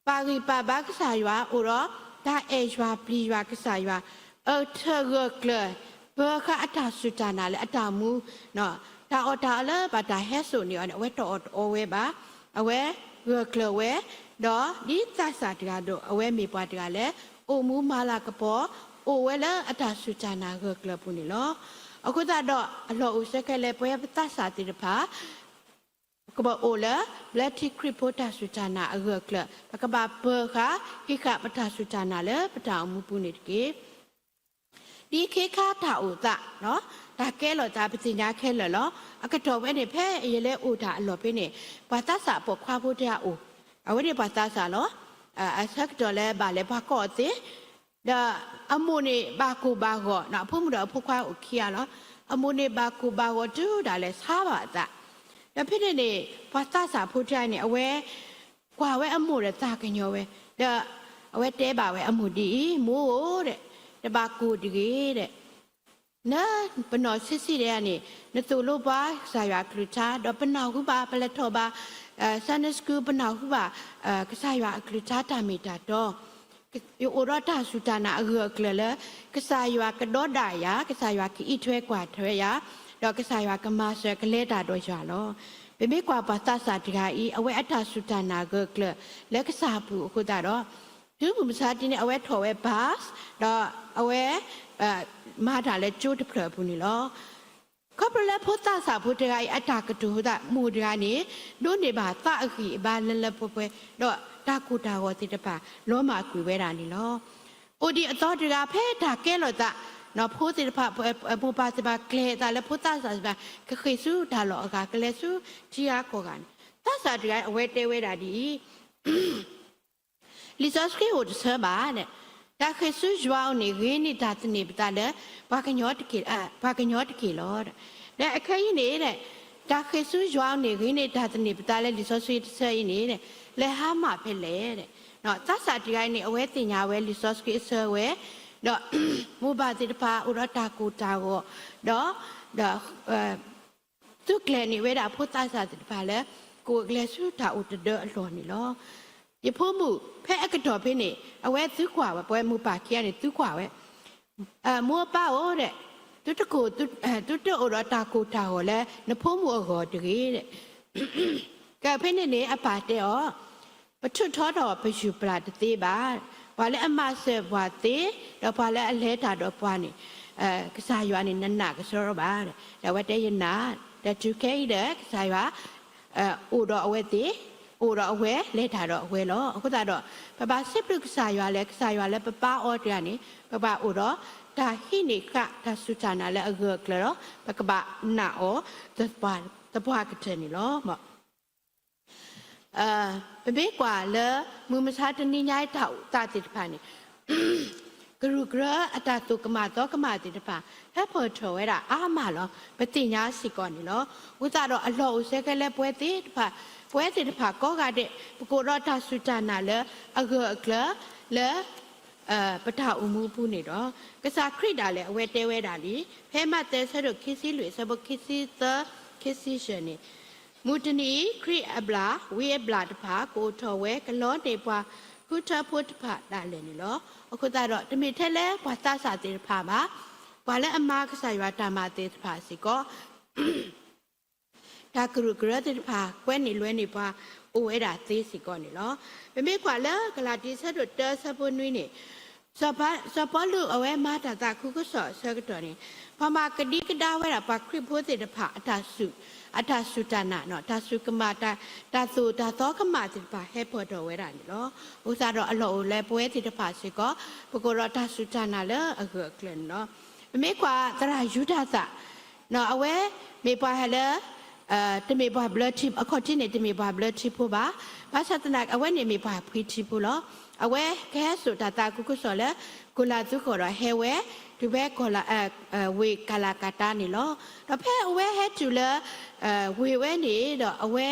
ပာ်ဂံၢ်ပာ်ဘါကစၢ်ယွၤ အိၣ်ဒီးတၢ်အဲၣ်ယွၤပျံၤယွၤကစၢ်ယွၤ, အၢထၢၣ်ဂၢၢ်ကျၢၤ ပၢၤဃာ်အတၢ်စူၢ်တၢ်နာ်လၢအတၢ်အိၣ်မူ, တၢ်အီၣ်တၢ်အီလၢဘၣ်တၢ်ဟဲစိာ်န့ၢ်အီၤန့ၣ် အဝဲတအီၣ်တအီဝဲဘၣ်, အဝဲဂၢၢ်ကျၢၤဝဲ, ဒီးဒ်သးစၢ်တဂၤဒီး အဝဲမ့ၢ်ပှၤတဂၤလၢ အိၣ်မူမၤလၤကပီၤ, အိၣ်ဝဲလၢအတၢ်စူၢ်တၢ်နာ်ဂၢၢ်ကျၢၤပူၤန့ၣ်လီၤ. အဃိသတးဒီး အလီၢ်အိၣ်စ့ၢ်ကီးလၢပဝဲပသးစၢ်သ့ၣ်တဖၣ် ကဘၣ်အိၣ်လၢ ဘျၢထံခရံာ်ဖိတၢ်စူၢ်တၢ်နာ်အဂၢၢ်ကျၢၤ, ပကဘၣ်ပၢၤဃာ် ဟံးဃာ်ပတၢ်စူၢ်တၢ်နာ်လၢပတၢ်အိၣ်မူပူၤန့ၣ်တက့ၢ်. ဒ်ခ့ခါတၢ်အိၣ်သး, တၢ်ကဲလိာ်သးပသ့ၣ်ညါခဲလၢာ်လီၤ. အကတီၢ်ဝဲန့ၣ် ဖဲယလဲၤအိၣ်တၢ်အလီၢ်ဖဲန့ၣ် ပှၤသးစၢ်ပိာ်ခွါဖိတဂၤအိၣ်, အဝဲန့ၣ်ပှၤသးစၢ်လီၤ. အဆၢကတီၢ်လၢဘၣ်လဲၤပှၤကိးအီၤသ့ ဒီးအမိၢ်န့ၣ်ဘၣ်ကိၢ်ဘၣ်ဂီၤ, အဖိမုၣ်ဒီးအဖိခွါအိၣ်ခံဂၤလီၤ. အမိၢ်န့ၣ်ဘၣ်ကိၢ်ဘၣ်ဂီၤတုၤဒၣ်လဲာ်ဆါဘၣ်အသး, ဒီးဖဲန့ၣ်န့ၣ် ပှၤသးစၢ်ဖိတဂၤန့ၣ် အဝဲကွၢ်ဝဲအမိၢ်ဒီးသးကညီၤဝဲ, ဒီးအဝဲတဲဘၣ်ဝဲအမိၢ်ဒ်အံၤ, မိၢ်ဧၢ, တဘၣ်ကိၢ်တဂ့ၤ, နပနီၢ်ဆံးဆံးဒဲးန့ၣ် နသိၣ်လိပှၤကစၢ်ယွၤအကလုၢ်ကထါ, ဒီးပနၢ်ဟူဘၣ် ပလဲၤထီၣ်ဘၣ် Sunday School ပနၢ်ဟူဘၣ် ကစၢ်ယွၤအကလုၢ်ကထါတၢ်မ့ၢ်တၢ်တီ ယအိၣ်ဒီးတၢ်စူၢ်တၢ်နာ်အဂၢၢ်အကျၢၤလၢ ကစၢ်ယွၤကဒီဒၣ်ယၤ, ကစၢ်ယွၤကအံးထွဲကွၢ်ထွဲယၤ, ဒီးကစၢ်ယွၤကမၤစၢၤကလဲၤတၢ်ဒီးယွၤလီၤ. ပမ့ၢ်ကွၢ်ပှၤသးစၢ်တဂၤအံၤ အဝဲအတၢ်စူၢ်တၢ်နာ်ဂၢၢ်ကျၢၤလၢကစၢ်အပူၤအဃိသတးဒီး တုၤမုၢ်မဆါတနံၤန့ၣ် အဝဲထီၣ်ဝဲ Bus ဒီးအဝဲ မၤတၢ်လၢကၠိတဖျၢၣ်အပူၤန့ၣ်လီၤ. ခီဖျိလၢဖိသၣ်ဆံးဖိတဂၤအံၤ အတၢ်ကတိၤအဃိသတး မိၢ်တဂၤန့ၣ် ဒိးန့ၢ်ဘၣ်သးအဂံၢ်အဘါလၢလၢပှဲၤပှဲၤ, ဒီးတၢ်ကိၢ်တၢ်ဂီၤသ့ၣ်တဖၣ် လီၤမၢ်ကွံာ်ဝဲဒၣ်န့ၣ်လီၤ. အိၣ်ဒံးအသီတဂၤ ဖဲတၢ်ကဲလိာ်သး ဖိသ့ၣ်တဖၣ် မိၢ်ပၢ်သ့ၣ်တဖၣ် ကျဲၤအသးလၢဖိသၣ်ဆံးသ့ၣ်တဖၣ် ကဃ့ၢ်ဆူတၢ်လီၢ်အဂၤ ကလဲၤဆူထံဂၤကီၢ်ဂၤန့ၣ်, သးဆံးတဂၤအံၤ အဝဲတဲဝဲဒၣ်ဒ်အံၤ လံာ်စီဆှံအိၣ်တဆၢဘၣ်, တၢ်ဃ့ၢ်ဆူယွၤအအိၣ်န့ၣ် ဂ့ၤန့ၢ်တၢ်သန့ၤပသးလၢ ပှၤကညီတက့ၢ်, ပှၤကညီတက့ၢ်လီၤ. ဒီးအခဲအံၤန့ၣ် တၢ်ဃ့ၢ်ဆူယွၤအအိၣ်န့ၣ် ဂ့ၤန့ၢ်တၢ်သန့ၤပသးလၢလံာ်စီဆှံတဆၢအံၤန့ၣ် လဲၤဟါမၢ်ဖဲလဲၣ်. သးဆံးတဂၤအံၤန့ၣ် အဝဲသ့ၣ်ညါဝဲလံာ်စီဆှံအဆၢဝဲ, ဒီးမိၢ်ပၢ်သ့ၣ်တဖၣ်အိၣ်ဒီးတၢ်ကိၢ်တၢ်ဂီၤ, ဒီး ဒီး သုးကျဲၤန့ၢ်ဝဲဒၣ်ဖိသၣ်ဆံးသ့ၣ်တဖၣ်လၢ ကအိၣ်ကျဲၤဆူတၢ်အိၣ်တဒၢအလီၢ်န့ၣ်လီၤ. ယဖိမုၣ်ဖဲအကတီၢ်ဖဲန့ၣ် အဝဲသုကွၢ်ဝဲ ပဝဲမိၢ်ပၢ်ခံဂၤန့ၣ် သုကွၢ်ဝဲ, မိၢ်ပၢ်ဧၢ, သုတကိၢ်, သုတအိၣ်ဒီးတၢ်ကိၢ်တၢ်ဂီၤလၢ နဖိမုၣ်အဂီၢ်တဂ့ၤ. ကဖဲန့ၣ်န့ၣ် အပၢ်တဲအီၤ, ပထုးထီထီၣ်ပယူၢ်ပျၢ်တသ့ဘၣ်. ပှၤလၢအမၤစၢၤပှၤသ့, ဒီးပှၤလၢအလဲၤတၢ်ဒီးပှၤန့ၣ်, ကစၢ်ယွၤန့ၣ် နနာ်ကဆှီဘၣ်. ဒီးအဝဲတဲယနာ်, ဒီးတုၤခဲအံၤဒီး ကစၢ်ယွၤ အိၣ်ဒီးအဝဲသ့ၣ်, အိၣ်ဒီးအဝဲ လဲၤတၢ်ဒီးအဝဲလီၤ. အဃိသတးဒီး ပဘၣ်စံးဘျုးကစၢ်ယွၤလၢ ကစၢ်ယွၤလၢပပၢ်အီၤတဂၤန့ၣ် ပဘၣ်အိၣ်ဒီးတၢ်ဟံးန့ၢ်ဃာ်တၢ်စူၢ်တၢ်နာ်လၢအဂၢၢ်အကျၢၤဒီး ပကဘၣ်နာ်အီၤ သပှၢ်ကတၢၢ်န့ၣ်လီၤ. ပမ့ၢ်ကွၢ်လၢ မုၢ်မဆါတနံၤညါအံၤတၢ်အိၣ်သးသ့ၣ်တဖၣ်န့ၣ် ကရူၢ်ကရၢအတၢ်သိၣ်ကမၣ်သီကမၣ်သ့ၣ်တဖၣ် ဟဲဖီၣ်ထီၣ်ဝဲဒၣ်အါမးလီၤ. ပသ့ၣ်ညါစ့ၢ်ကီးန့ၣ်လီၤ. အဃိသတးဒီးအလီၢ်အိၣ်ဆၢကဲလၢပဝဲသ့ၣ်တဖၣ်, ပဝဲသ့ၣ်တဖၣ်ကိးဂၤဒဲး ပကအိၣ်ဒီးတၢ်စူၢ်တၢ်နာ်လၢအဂၢၢ်အကျၢၤလၢ ပတၢ်အိၣ်မူအပူၤန့ၣ်ဒီး ကစၢ်ခရံာ်ဒၣ်လဲာ်အဝဲတဲဝဲဒၣ်လံ, ဖဲမးသဲအဆၢဒိၣ်ခံဆံလွံၢ်အဆၢဖိခံဆံသၢ ခံဆံယဲၢ်န့ၣ်, မုၢ်တနံၤအံၤ ခရံာ်အဘျၣ် ဝံအဘျၣ်တဖၣ် ကအိၣ်ထီၣ်ဝဲ ကလီန့ၢ်ပှၤဃုထၢဖိတဖၣ်ဒၣ်လဲာ်န့ၣ်လီၤ. အဃိသတးဒီး တမ့ၢ်ထဲလၢပှၤသးစၢ်သ့ၣ်တဖၣ်ဘၣ်, ပှၤလၢအမၤကစၢ်ယွၤတၢ်မၤသ့ၣ်တဖၣ်စ့ၢ်ကီး တၢ်ကရူၢ်ကရၢသ့ၣ်တဖၣ် ကွဲန့ၢ်လွဲန့ၢ်ပှၤ အိၣ်ဝဲဒၣ်သ့စ့ၢ်ကီးန့ၣ်လီၤ. ပမ့ၢ်ကွၢ်လၢကလၤတံအဆၢဒိၣ်တၢအဆၢဖိနွံန့ၣ်, စီၤပီလူးအဝဲမၤတၢ်သးခုကစီၣ်အဆၢကတီၢ်န့ၣ်, ပှၤမၤကဒံကဒါဝဲဒၣ်ပှၤခရံာ်ဖိသ့ၣ်တဖၣ် အတၢ်စူၢ်တၢ်နာ်, တၢ်စူၢ်ကမၣ်, တၢ်သိၣ်တၢ်သီကမၣ်သ့ၣ်တဖၣ် ဟဲဖီၣ်ထီၣ်ဝဲဒၣ်န့ၣ်လီၤ. အဃိသတးဒီးအလီၢ်အိၣ်လၢပဝဲသ့ၣ်တဖၣ်စ့ၢ်ကီး ပကအိၣ်ဒီးတၢ်စူၢ်တၢ်နာ်လၢအဂၢၢ်အကျၢၤန့ၣ်လီၤ. ပမ့ၢ်ကွၢ်သရၣ်ယူဒၤသၣ် အဝဲမ့ၢ်ပှၤဟဲလၢ တမ့ၢ်ပှၤဘျၢထံ, အခီၣ်ထံးန့ၣ် တမ့ၢ်ပှၤဘျၢထံဖိဘၣ်. ဘၣ်ဆၣ်သနာ်က့ အဝဲန့ၣ်မ့ၢ်ပှၤဖှံထံဖိလီၤ. အဝဲကဟဲစိာ်တၢ်သးခုကစီၣ်လၢ ကိၤလၤသူဃီၤဒီးဟဲဝဲ တုၤဖဲ ဝ့ၢ်ကၤလၤကၤတါန့ၣ်လီၤ. ဒီးဖဲအဝဲဟဲတုၤလၢ ဝ့ၢ်ဝဲန့ၣ်ဒီး အဝဲ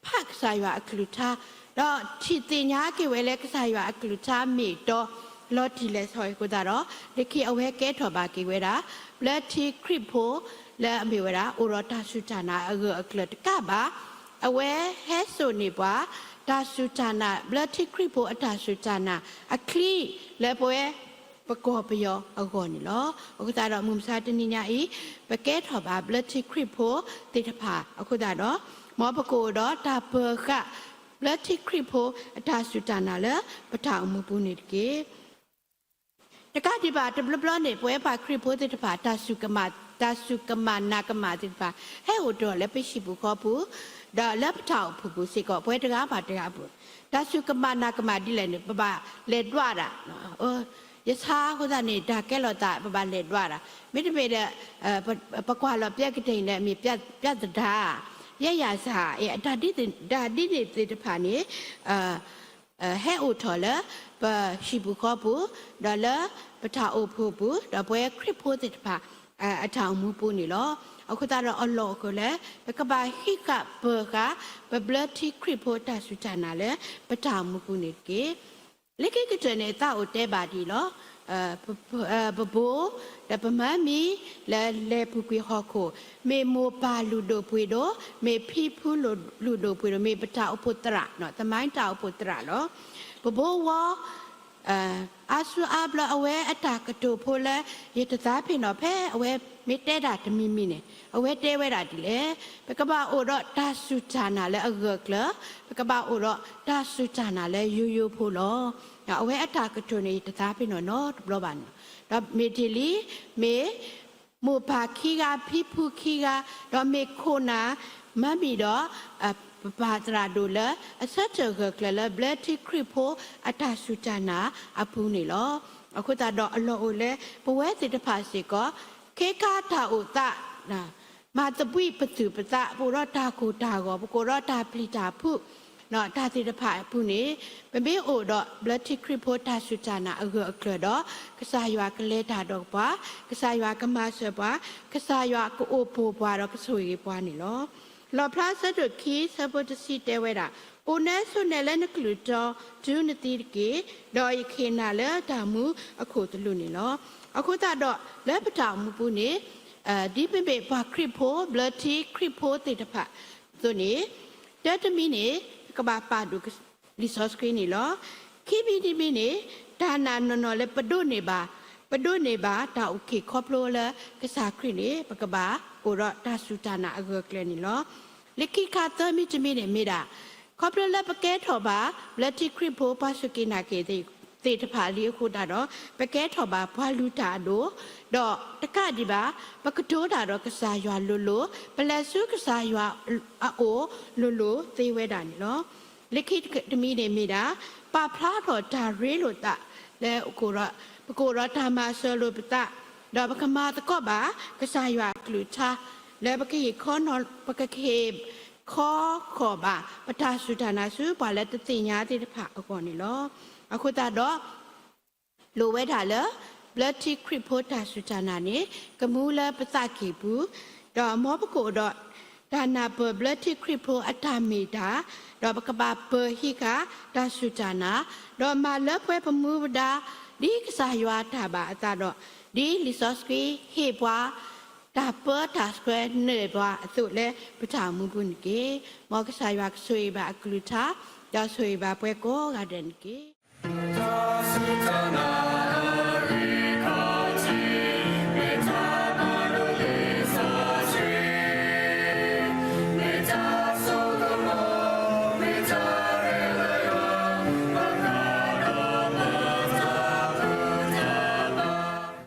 ဖးကစၢ်ယွၤအကလုၢ်ကထါ, ဒီးထံၣ်သ့ၣ်ညါက့ၤဝဲလၢကစၢ်ယွၤအကလုၢ်ကထါမ့ၢ်တီ လီၤတံၢ်လီၤဆဲးအဃိသတးဒီး လၢခံအဝဲကဲထီၣ်ဘၣ်က့ၤဝဲဒၣ် ဘျၢထံခရံာ်ဖိလၢအမ့ၢ်ဝဲဒၣ် အိၣ်ဒီးတၢ်စူၢ်တၢ်နာ်အဂၢၢ်အကျၢၤတကးဘၣ်, အဝဲဟဲစိာ်န့ၢ်ပှၤ တၢ်စူၢ်တၢ်နာ် ဘျၢထံခရံာ်ဖိအတၢ်စူၢ်တၢ်နာ်အချံလၢပဝဲ ပကီၢ်ပယီၤအဂီၢ်န့ၣ်လီၤ. အဃိသတးဒီးမုၢ်မဆါတနံၤညါအံၤ ပကဲထီၣ်ဘၣ်ဘျၢထံခရံာ်ဖိသ့ၣ်တဖၣ်အဃိသတးဒီး မ်ပကအိၣ်ဒီးတၢ်ပၢၤဃာ် ဘျၢထံခရံာ်ဖိအတၢ်စူၢ်တၢ်နာ်လၢပတၢ်အိၣ်မူပူၤန့ၣ်တက့ၢ်. တကးဒံးဘၣ်တဘျီဘျီန့ၣ် ပဝဲပှၤခရံာ်ဖိသ့ၣ်တဖၣ် တၢ်စူၢ်ကမၣ်, တၢ်စူၢ်ကမၣ်နာ်ကမၣ်သ့ၣ်တဖၣ် ဟဲအိၣ်တ့ၢ်လၢပဟံၣ်ပူၤဃီပူၤ ဒီးလၢပတၢ်အိၣ်ဖှိၣ်ပူၤစ့ၢ်ကီး ပဝဲတဂၤဘၣ်တဂၤအပူၤ, တၢ်စူၢ်ကမၣ်နာ်ကမၣ်ဒ်လဲၣ်န့ၣ် ပဘၣ်လဲၤဒွးတၢ် ယဆါအဃိသတးန့ၣ် တၢ်ကဲလိာ်သး ပဘၣ်လဲၤဒွးတၢ်, မ့တမ့ၢ်ဒီး ပကွၢ်လီၤပျဲကတၢၢ်န့ၣ် အမ့ၢ် ပြဿနာ ယဲၢ်ယၤစၢ် တၢ်ဒ်န့ၣ်သ့ၣ်တဖၣ်န့ၣ် ဟဲအိၣ်ထီၣ်လၢ ပဟံၣ်ပူၤဃီပူၤ ဒီးလၢပတၢ်အိၣ်ဖှိၣ်ပူၤ ဒီးပဝဲခရံာ်ဖိသ့ၣ်တဖၣ် အတၢ်အိၣ်မူပူၤန့ၣ်လီၤ. အဃိသတးဒီးအလီၢ်အိၣ်ဃုာ်လၢ ပကဘၣ်ဟံးဃာ်ပၢၤဃာ် ပဘျၢထံခရံာ်ဖိတၢ်စူၢ်တၢ်နာ်လၢ ပတၢ်အိၣ်မူပူၤန့ၣ်တက့ၢ်. လၢခံကတၢၢ်န့ၣ် သးအိၣ်တဲဘၣ်ဒ်အံၤလီၤ. ပဘိ ဒီးပမါမံၤ လၢလဲၤပူၤကွံာ်ဟီၣ်ခိၣ် မ့ၢ်မိၢ်ပၢ်လုၢ်ဒိၣ်ပှ့ၤဒိၣ်, မ့ၢ်ဖံဖုလုၢ်ဒိၣ်ပှ့ၤဒိၣ်, မ့ၢ်ပတၢ်အိၣ်ဖှိၣ်သရၣ်, သမိုင်းတၢ်အိၣ်ဖှိၣ်သရၣ်လီၤ. ပဘိဝီ အါဆူအါဘျီအဝဲအတၢ်ကတိၤဖိလၢ ယတသးပ့ၤနီၣ်ဖဲအဝဲမ့ၢ်တဲဒၣ်တမံၤမံၤန့ၣ် အဝဲတဲဝဲဒၣ်ဒ်လဲၣ်, ပကဘၣ်အိၣ်ဒီးတၢ်စူၢ်တၢ်နာ်လၢအဂၢၢ်အကျၢၤ, ပကဘၣ်အိၣ်ဒီးတၢ်စူၢ်တၢ်နာ်လၢယိယိဖိလီၤ. အဝဲအတၢ်ကတိၤန့ၣ် ယတသးပ့ၤနီၣ်နီတဘျီဘၣ်န့ၣ်လီၤ. ဒီးမ့ၢ်တ့ၢ်လံ, မ့ၢ် မိၢ်ပၢ်ခံဂၤ ဖံဖုခံဂၤ, ဒီးမ့ၢ်ခိၣ်နၢ် မၤမံၤဒီး ပပၢ်သရၣ်ဒိၣ်လၢ အဆၢထၢၣ်ဂၢၢ်ကျၢၤလၢဘျၢထံခရံာ်ဖိအတၢ်စူၢ်တၢ်နာ်အပူၤန့ၣ်လီၤ. အဃိသတးဒီးအလီၢ်အိၣ်လၢ ပဝဲသ့ၣ်တဖၣ်စ့ၢ်ကီး ခ့ခါတၢ်အိၣ်သး မၤသဘှံးပသုးပသး ပအိၣ်ဒီးတၢ်ကိၢ်တၢ်ဂီၤ ပကိးဒီးတၢ်ပျံၤတၢ်ဖုး တၢ်သ့ၣ်တဖၣ်အပူၤန့ၣ် ပမ့ၢ်အိၣ်ဒီးဘျၢထံခရံာ်ဖိတၢ်စူၢ်တၢ်နာ်အဂၢၢ်အကျၢၤဒီး ကစၢ်ယွၤကလဲၤတၢ်ဒီးပှၤ, ကစၢ်ယွၤကမၤစၢၤပှၤ, ကစၢ်ယွၤကအိၣ်ပိာ်ပှၤဒီးကဆိၣ်ဂ့ၤပှၤန့ၣ်လီၤ. လီၣ်ဖျါအဆၢဒိၣ်ခံ ဆၢဖိတဆံတဲဝဲဒၣ်, အိၣ်နဲဆိးနဲလၢနကလုၢ်တီတုၤနသံတက့ၢ်, ဒီးယကဟ့ၣ်နၤလၢတၢ်မူအခိၣ်သလုးန့ၣ်လီၤ. အဃိသတးဒီး လၢပတၢ်အိၣ်မူပူၤန့ၣ် ဒ်ပမ့ၢ်ပှၤခရံာ်ဖိ ဘျၢထံခရံာ်ဖိသ့ၣ်တဖၣ်အသိးန့ၣ် တၢတမံၤန့ၣ် ပကဘၣ်ပာ်ဒိၣ်လံာ်စီဆှံန့ၣ်လီၤ. ခံမံၤတမံၤန့ၣ် တၢ်နာ်နီၢ်နီၢ်လၢပဒိးန့ၢ်ဘၣ်, ပဒိးန့ၢ်ဘၣ်တၢ်အုၣ်က့ၤခီဖျိလၢကစၢ်ခရံာ်န့ၣ် ပကဘၣ်အိၣ်ဒီးတၢ်စူၢ်တၢ်နာ်အဂၢၢ်အကျၢၤန့ၣ်လီၤ. လၢခံခါသၢမံၤတမံၤန့ၣ်မ့ၢ်ဒၣ် ခီဖျိလၢပကဲထီၣ်ဘၣ် ဘျၢထံခရံာ်ဖိပှၤစူၢ်က့ၤနာ်က့ၤသ့ၣ်တဖၣ်လံအဃိသတးဒီး ပကဲထီၣ်ဘၣ်ပှၤလုၢ်တၢ်အဒိၣ်, ဒီးတကးဒံးဘၣ် ပကတိၤတၢ်ဒီးကစၢ်ယွၤလိၤလိၤ, ပလဲၤဆူကစၢ်ယွၤအအိၣ်လိၤလိၤသ့ဝဲဒၣ်န့ၣ်လီၤ. လၢခံတမံၤန့ၣ်မ့ၢ်ဒၣ် ပာ်ဖျါထီၣ်တၢ်ရ့လိာ်သးလၢ ပကအိၣ်ဒီးတၢ်မၤစၢၤလိာ်ပသး, ဒီးပကမၤသကိးဘၣ် ကစၢ်ယွၤအကလုၢ်ကထါ လၢပကဟ့ၣ်ခီနီၤ ပကဟ့ၣ်ခီဃီၤဘၣ် ပတၢ်စူၢ်တၢ်နာ်ဆူပှၤလၢတသ့ၣ်ညါသ့ၣ်တဖၣ်အဂီၢ်န့ၣ်လီၤ. အဃိသတးဒီး လိၣ်ဝဲဒၣ်လၢ ဘျၢထံခရံာ်ဖိတၢ်စူၢ်တၢ်နာ်န့ၣ် ကမူလၢပသးကံၢ်ပူၤ, ဒီးမ်ပကအိၣ်ဒီး တၢ်နၢ်ပၢၢ်ဘျၢထံခရံာ်ဖိအတၢ်မ့ၢ်တၢ်, ဒီးပကဘၣ်ပၢၤဟံးဃာ်တၢ်စူၢ်တၢ်နာ်, ဒီးမၤလၢပှဲၤပမူပဒါ ဒ်ကစၢ်ယွၤတၢ်ဘၣ်အသးဒီး ဒ်လံာ်စီဆှံဟ့ၣ်ပှၤ တၢ်ပၢတၢ်ဆှၢန့ၢ်ပှၤအသိးလၢပတၢ်အိၣ်မူပူၤန့ၣ်တက့ၢ်. မ်ကစၢ်ယွၤကဆိၣ်ဂ့ၤဘၣ်အကလုၢ်ကထါ, ဒီးဆိၣ်ဂ့ၤဘၣ်ပှၤကိးဂၤဒဲးန့ၣ်တက့ၢ်.